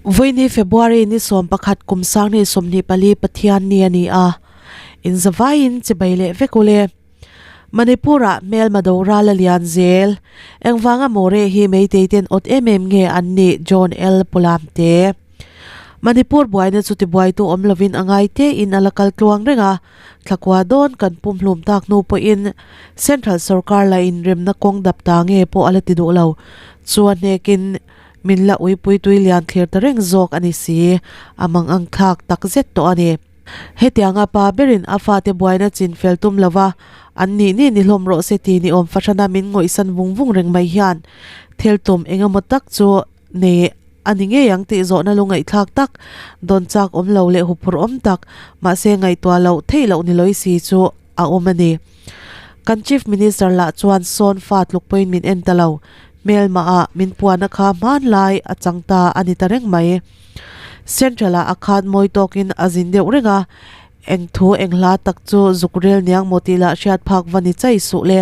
Vawiini February ni 11 kum sanghnih 24 Pathian ni a ni a, inzavaiin chibai leh vek ule. Manipur-ah hmelma do ral a lian zel. Engvanga Moreh hi Meitei ten awt em em nge an nih John L. Pulamte. Manipur buaina chu tibuaitu awm lovin a ngai tein a la kal tluang reng a, thlakua dawn kan pumhlum tak hnu pawhin Central sorkar la inremna kawng dap ta nge pawh a la ti duh lo. Chu a hnekin min la uipui tui lian thlir ta reng zawk a ni si, a mangang thlak tak zet tawh a ni. Hetianga pa berin a fate buaina chin fel tum lova an nih nih ni hlawm rawh se ti ni awm fahrana min ngawihsan vung vung reng mai hian thil tum engemaw tak chu nei a ni ngei ang tih zawhna lu ngaihthlak tak, dawn chak awm lo leh huphurh awm tak, mahse ngaihtuah loh theih loh ni lawi si chu a awm a ni. Kan Chief Minister lah chuan sawn fa tluk pawhin min en ta lo, hmelmah ah min puana kha hmanlai a chang ta a ni ta reng mai. Central ah a khan mawi tawkin a zin deuh reng a, eng thu eng hla tak chu zuk rel niang maw tih lah hriat phak va ni chai suh le.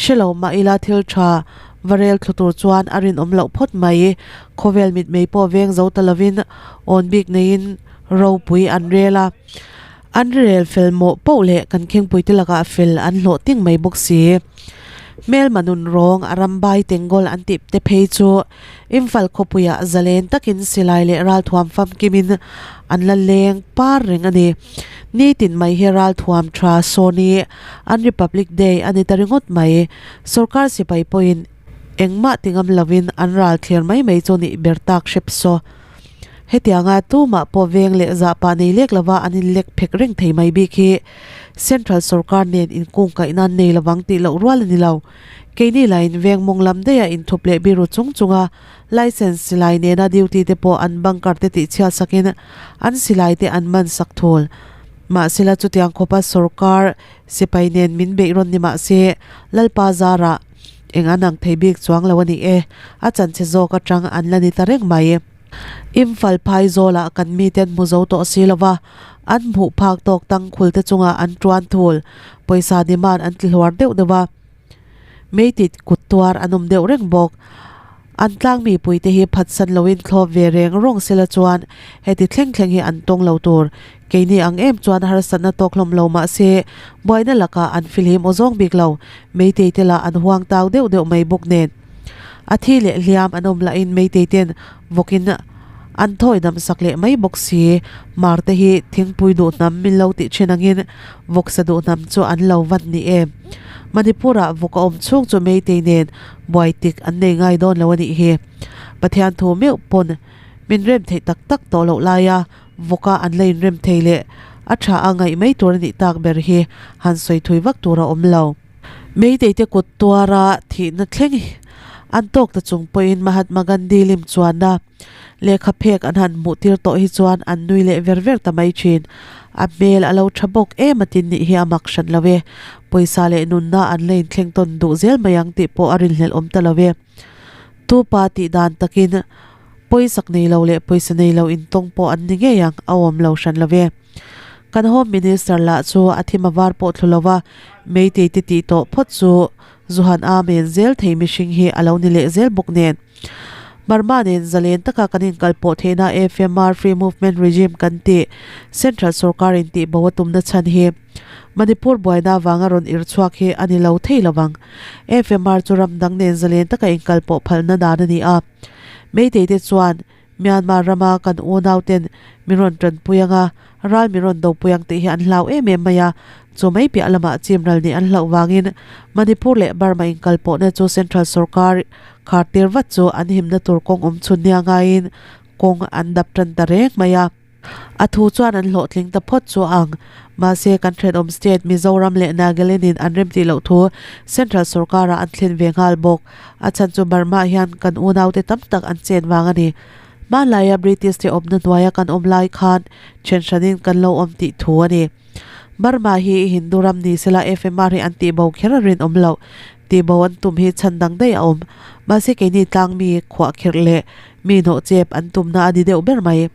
Hre lo mah ila thil tha va rel thlu tur chuan a rinawm loh phawt mai. Khawvel mitmei pawh veng zo ta lovin awn bik neiin ropui an rel a. An rel fel mawh poh leh kan khengpuite lakah fel an hlawh ting mai bawk si. Hmelma nun rawng a rambai Tenggol an tih te phei chu Imphal khawpuiah zalen takin silai leh ralthuam famkimin an la leng par reng a ni. Nitin mai hi ralthuam tha sawn hi an Republic Day a ni ta ringawt mai. Sorkar sipai pawhin engmah ti ngam lovin an ral thlir mai mai chu nih ber tak hrep saw. Hetianga tumah pawh veng leh zahpah nei lek lova an inlek phek reng thei mai bik hi Central sorkar nen inkungkaih nan nei lovang tih loh rual a ni lo. Keini lain veng mawng lam daiha inthup leh biru chung chunga licence silai nena duty te pawh an bunker te tihchhiat sakin an silai te an man sak thul. Mahsela chutiang khawpa sorkar sipai nen min beih rawn ni mahse Lalpa zarah eng an ang thei bik chuang lo a ni e, a chanchhe zawk atang an la ni ta reng mai. Imphal phai zawlah kan miten hmu zo tawh si lova, an hmuh phak tawk tangkhul te chungah an tuan thul, pawisa demand an ti hluar deuh deuh a. Meitit kut tuar an awm deuh reng bawk. An tlang mipuite hi phatsan loin thlawp ve reng rawng sela chuan heti thleng thleng hi an tawng lo tur. Keini ang em chuan harsatna tawk hlawm lo mah se buaina lakah an fihlim aw zawng bik lo. Meitei te lah an huang tau deuh deuh mai bawk nen. A thi leh hliam an awm lahin meitei ten vawkin an thawi dam sak leh mai bawk si. Mar te hi thingpui duh hnam min lo tih thin angin vawksa duh hnam chu an lo van ni em. Manipur-ah vawk a awm chhung chu meitei nen buai tik an nei ngai dawn lo a nih hi. Pathian thu meuh pawn min rem theih tak tak tawh loh laia vawka an la inrem thei leh a tha a ngaih mai tur a nih tak ber hi han sawi thui vak tur a awm lo. Meitei te kut tuara thihna thleng an tawk ta chung pawhin Mahatma Gandhi lim chuanna lehkha phek an han hmuh tir tawh hi chuan an nui leh ver ver ta mai thin. A hmel a lo tha bawk em a tin nih hi a mak hran lo e. Pawisa leh nunna an la inthleng tawn duh zel mai ang tih pawh a rinhlelh awm ta lo e. Tupa tih dan takin pawisak nei lo leh pawisa nei lo intawng pawh an ni ngei ang a awm lo hran lo e. Kan Home Minister lah chu a thim a var pawh thlu lova, Meitei te tih tawh phawt chu Zuhan a men zel thei mihring hi a lo ni leh zel bawk nen. Burma nen zalen taka kan inkalpawh theihna FMR Free Movement Regime kan tih Central sorkar in tih bo a tumna chhan hi Manipur buaina avanga rawn ir chhuak hi a ni lo thei lovang. FMR chu ram dang nen zalen taka inkalpawh phalna dan a ni a. Meitei te chuan Myanmar rama kan unauten min rawn tanpui ang a, ral min rawn dopui ang tih hi an hlau em em mai a, chu mai piah lamah chim ral nih an hlauh vangin Manipur leh Burma inkalpawhna chu Central sorkar khar tir vat chu an himna tur kawng awm chhun nia ngaiin kawng an dap tan ta reng mai a. A thu chuan an hlawhtling ta phawt chu ang. Mahse, kan thenawm state Mizoram leh Nagaland in an remtih loh thu Central sorkarah an thlen ve nghal bawk. A chhan chu Burma hian kan unaute tam tak an chen vang a ni. Hmanlaia British te awmna hnuaia kan awm lai khan then hranin kan lo awm tih thu a ni. Burma hi Hindu ram ni sela FMR hi an tihbo kher a rinawm loh. Tihbo an tum hi chhan dang daih a awm. Mahse keini tlangmi khuahkhirh leh mi hnawhchep an tumna a ni deuh ber mai.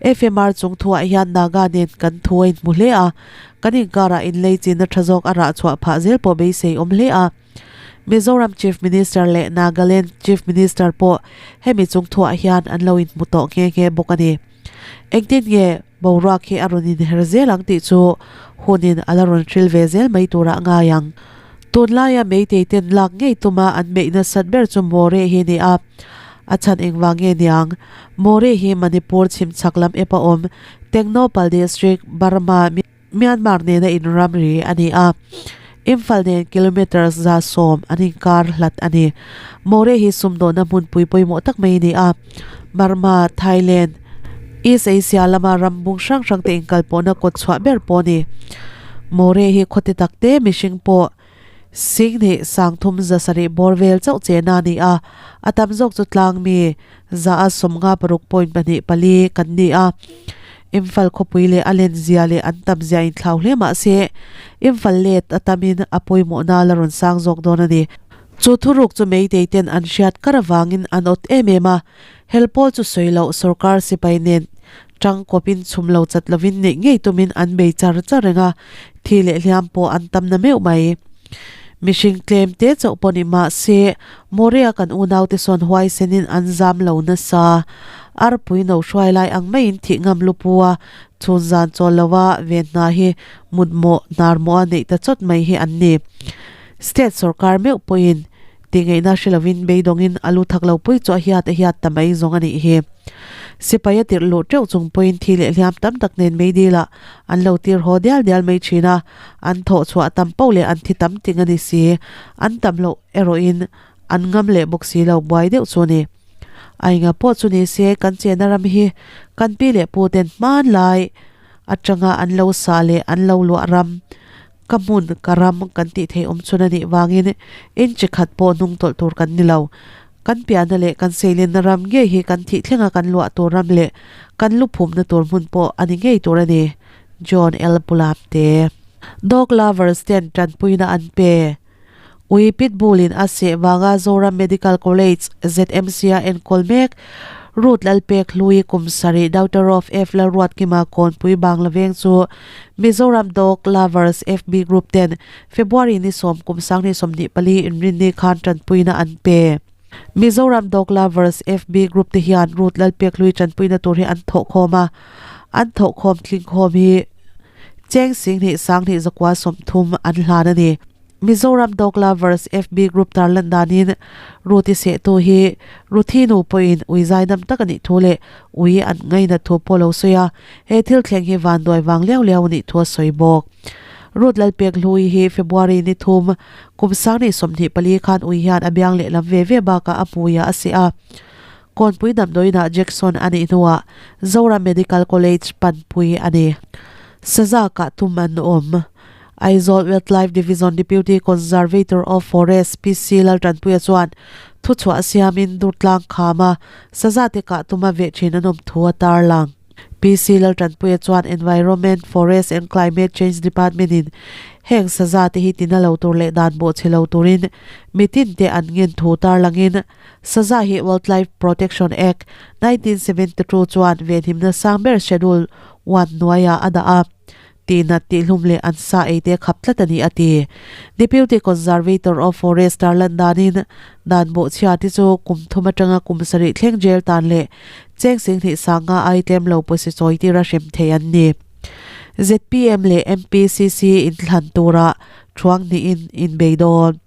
FMR chung thuah hian Naga nen kan thu a inhmu hle a, kan inkarah inlei chinna tha zawk a rah chhuah phah zel pawh beisei awm hle a. Mizoram Chief Minister leh Nagaland Chief Minister pawh hemi chungthuah hian an lo inhmu tawh nghe nghe bawk a ni. Engtin nge boruak hi a rawn inher zel ang tih chu hunin a la rawn hril ve zel mai turah a ngai ang. Tunlaia meitei ten lak ngei tuma an meih nasat ber chu Moreh hi a ni a, a chhan engvang nge niang? Moreh hi Manipur chhimchhak lam epa awm Tengnoupal District, Burma, Myanmar nena inramri a ni a, Imphal nen kilometres 110 an inkar hlat a ni. Moreh hi sumdawnna hmunpui pawimawh tak mai a ni a, Burma, Thailand, East Asia lama ram bung hrang hrang te inkalpawhna kawt chhuah ber pawh a ni. Moreh hi khawti takte mihring pawh Singhnih 3000 bawr vel chauh chena a ni a, a tam zawk chu tlang mi 56.24 kan ni a. Imphal khawpui leh a len zia leh an tam zia inthlau hle mah se, Imphal let a tamin a pawimawhna la rawn sang zawk dawn a ni. Chu thuruk chu Meitei ten an hriat kar avangin an awt em em a, helpawl chu sawi loh sorkar sipai nen tang kawpin chhum lo chat lovin neih ngei tumin an bei char char reng a, thi leh hliam pawh an tam na meuh mai. Mihring tlem te chauh pawh ni mah se, Moria kan unaute sawn huaisenin an zam lo nasa. Arpui no hruai lai ang maiin thih ngam lupu a, chhun zan chawl lova ven hna hi mutmawh hnarmawh a neih ta chawt mai hi an ni. State sorkar meuh pawhin Tihngaihna hre lovin beidawngin a lu thak lo pui chu a hiat a hiat ta mai zawng a nih hi. Sipai a tirh luh teuh chung pawhin thi leh hliam tam tak nen meidilah an lo tir haw dial dial mai thin a, an thawh chhuah tam poh leh an thi tam ting a ni si. An tam loh erawhin an ngam leh bawk si lo buai deuh chu a ni. A enga pawh chu ni se kan chena ram hi kan pi leh pu ten hmanlai atanga an lo sah leh an lo luah ram Ka hmun, ka ram kan tih theih awm chhun a nih vangin inchi khat pawh hnung tawlh tur kan ni lo. Kan piahna leh kan seilenna ram ngei hi kan thih thlenga kan luah tur ram leh kan lu phumna tur hmun pawh a ni ngei tur a ni, John L. Pulamte. Dog lovers ten tanpuina an pe. Ui pitbull in a seh vanga Zoram Medical College, ZMC, a enkawl mek. Ruth Lalpek Hlui kum sarih daughter of F Lalruatkima Kawnpui Bangla veng chu Mizoram Dog Lovers FB Group ten February ni sawm kum 2024 inrinni khan tanpuina an pe. Mizoram Dog Lovers FB Group te hian Ruth Lalpek Hlui tanpuina tur hi an thawhkhawm a, an thawhkhawm tlingkhawm hi cheng 22,930 an hlan a ni. Mizoram Dog Lovers FB Group tarlan danin Ruth-i sehtu hi Ruthi nu pawhin ui zaidam tak a nih thu leh ui an ngainat thu pawh lo sawi a, he thil thleng hi vanduai vang liau liau a nih thu a sawi bawk. Ruth Lalpekhlui hi February ni thum kum 2024 khan ui hian a biang lehlam ve ve bakah a hmuiah a seh a. Kawnpui damdawiinah Jackson a nih hnuah Zoram Medical College panpui a ni. Saza kah tum an awm. Aizawl Wildlife Division Deputy Conservator of Forest PC Laltanpuia chuan thuchhuah siamin Durtlang khama saza te kah tuma veh thin an awm thu a tarlang. PC Laltanpuia chuan Environment, Forest and Climate Change Department in heng saza te hi tina lo tur leh dan bawhchhe lo turin mitin te an ngen thu tarlangin saza hi Wildlife Protection Act, 1972 chuan venhimna sang ber Schedule I hnuaiah a dah a. Tihnat tihhlum leh an sa ei te khap tlat a ni, a ti. Deputy Conservator of Forest tarlan danin dan bawhchhia te chu kum thum atanga kum sarih thleng jail tan leh cheng 25,000 ai tlem lo pawisa chawi tira hrem thei an ni. Zpm leh MPCC inthlan tura thuang hnihin inbei dawn.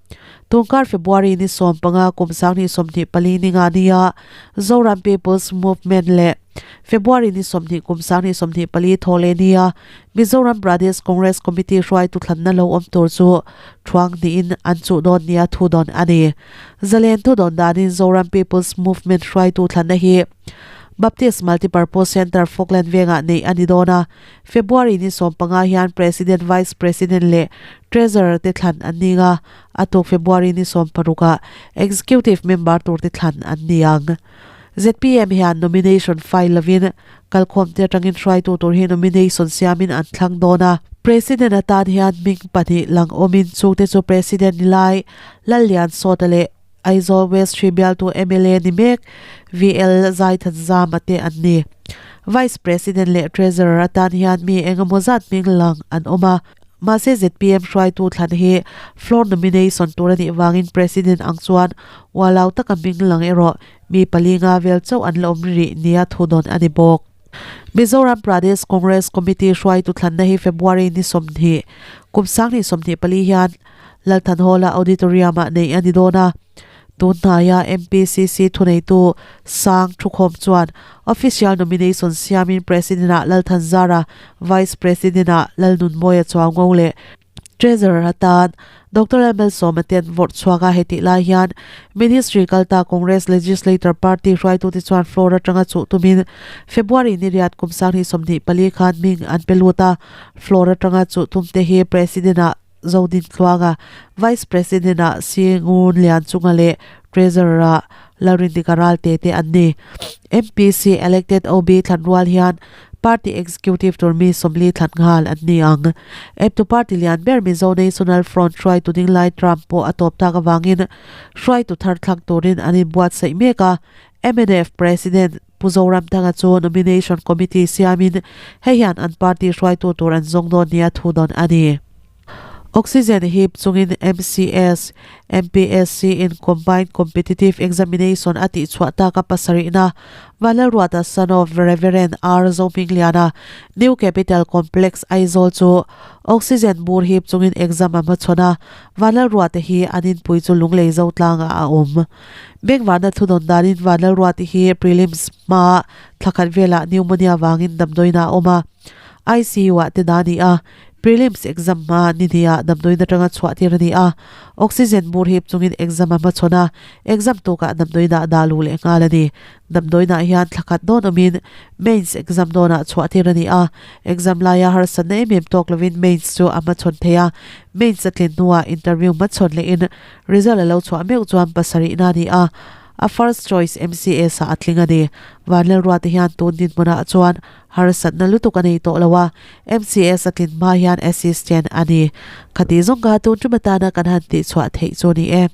Tungkar February ni 15 kum 2024 ni nga nia Zoram People's Movement leh February ni 20 kum 2024 thaw leh nia Mizoram Pradesh Congress Committee hruaitu thlanna lo awm tur chu thuang hnihin an chuh dawn nia thu dawn a ni. Zalen thu dawn danin Zoram People's Movement hruaitu thlanna hi Baptist Multipurpose Centre Falkland vengah neih a ni dawn a, February ni 15 hian President, Vice President leh Treasurer te thlan an ning a, a tuk February ni 16 ah Executive Member tur te thlan an ni ang. Zpm hian nomination file lovin kalkhawm te atangin hruaitu tur hi nomination siamin an thlang dawn a. President atan hian hming pahnih lang awmin chungte chu President ni lai Lallian Sawta leh Aizawl West Hri bialtu mla ni mek VL Zaithanzama te an ni. Vice President leh Treasurer atan hian mi engemaw zat hming lang an awm a. Mahse zpm hruaitu thlan hi floor nomination tur a nih vangin President ang chuan ualau taka hming lang erawh mi pali nga vel chauh an la awm rih nia thu dawn a ni bawk. Mizoram Pradesh Congress Committee hruaitu thlanna hi February ni 20, kum 2024 hian Lalthanhawla Auditorium-ah neih a ni dawn a. Tun hnaia MPCC thuneitu Sang Thukhawm chuan official nomination siamin President-ah Lalthanzara, Vice President-ah Lalnunmawia Chuaungo leh Treasurer atan Doctor ML Sawma te an vawrh chhuak a, hetih lai hian Ministry kalta Congress Legislator Party hruaitute chuan floor atanga chuh tumin February ni riat kum 2024 khan hming an pe lut a, floor atanga chuh tumte hi President-ah Zodin Tluanga, Vice President-ah Si Ngun Lian Chunga leh Treasurer-ah Lalrindika Ralte te an ni. MPC elected OB thlan rual hian Party Executive tur mi 40 thlan nghal an ni ang. Eptu party lian ber Mizo National Front hruaitu ding lai Trump pawh a tawp tak avangin hruaitu thar thlak turin an inbuatsaih mek a, mnf President Pu Zoramthanga chu Nomination Committee siamin hei hian an party hruaitu tur an zawng dawn nia thu dawn a ni. Oxygen hip chungin MCS, MPSC in Combined Competitive Examination a tihchhuah taka pasarihna Vanlalruata son of Reverend R Zohmingliana, New Capital Complex, Aizawl chu Oxygen bur hip chungin exam a hmachhawn a, Vanlalruata hi an inpui chu Lunglei Zotlangah a awm. Bengvarna thudawn danin Vanlalruati hi prelims hma thlakhat velah pneumonia vangin damdawiin a awm a, ICU ah te dah a ni a. Prelims exam hma ni hnih ah damdawiin atanga chhuah tir a ni a, oxygen bur hip chungin exam a hmachhawn a, exam tukah damdawiin ah dah luh leh nghal a ni. Damdawiin ah hian thla khat dawn awmin mains exam dawnah chhuah tir a ni a, exam laia harsatna em em tawk lovin mains chu a hmachhawn thei a, mains a tlin hnuah interview hmachhawn lehin result a lo chhuah meuh chuan pasarihna a ni a, a first choice MCS ah a tling a ni. Vanlalrua te hian tun dinhmunah chuan Harsatna lutuk a nei tawh lo a, MCS a tlin hma hian assistant a ni. Khati zawng kha tun tum atana kan han tihchhuah theih chu a ni e.